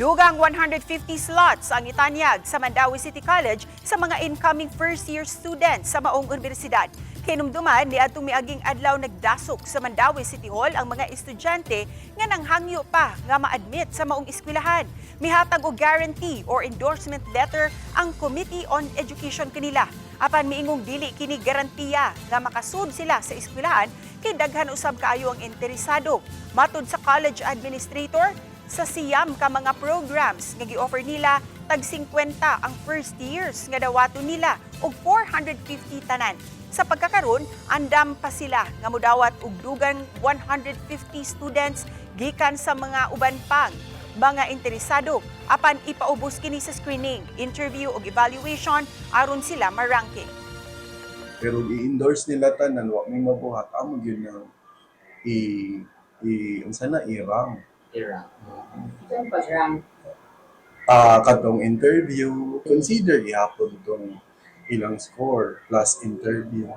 Dugang 150 slots ang itanyag sa Mandaue City College sa mga incoming first-year students sa maong universidad. Kinumduman ni adtong miaging adlaw, nagdasok sa Mandaue City Hall ang mga estudyante nga nanghangyo pa nga ma-admit sa maong eskwelahan. Mihatag og guarantee or endorsement letter ang Committee on Education kanila. Apan miingong dili kini garantiya nga makasud sila sa eskwelahan kay daghan usab kaayo ang interesado. Matud sa college administrator, sa 9 ka mga programs nga gi-offer nila, tag 50 ang first years nga dawaton nila ug 450 tanan. Sa pagkakaron, andam pa sila nga mudawat og dugang 150 students gikan sa mga uban pang mga interesado, apan ipaubos kini sa screening, interview ug evaluation aron sila ma-ranking. Pero i-endorse nila tanan, wa may mabuhat, amo gyud nang i unsa na, i-rank. I-rank. Saan pag-rank? Ah, katong interview, consider gihapon tong ilang score plus interview.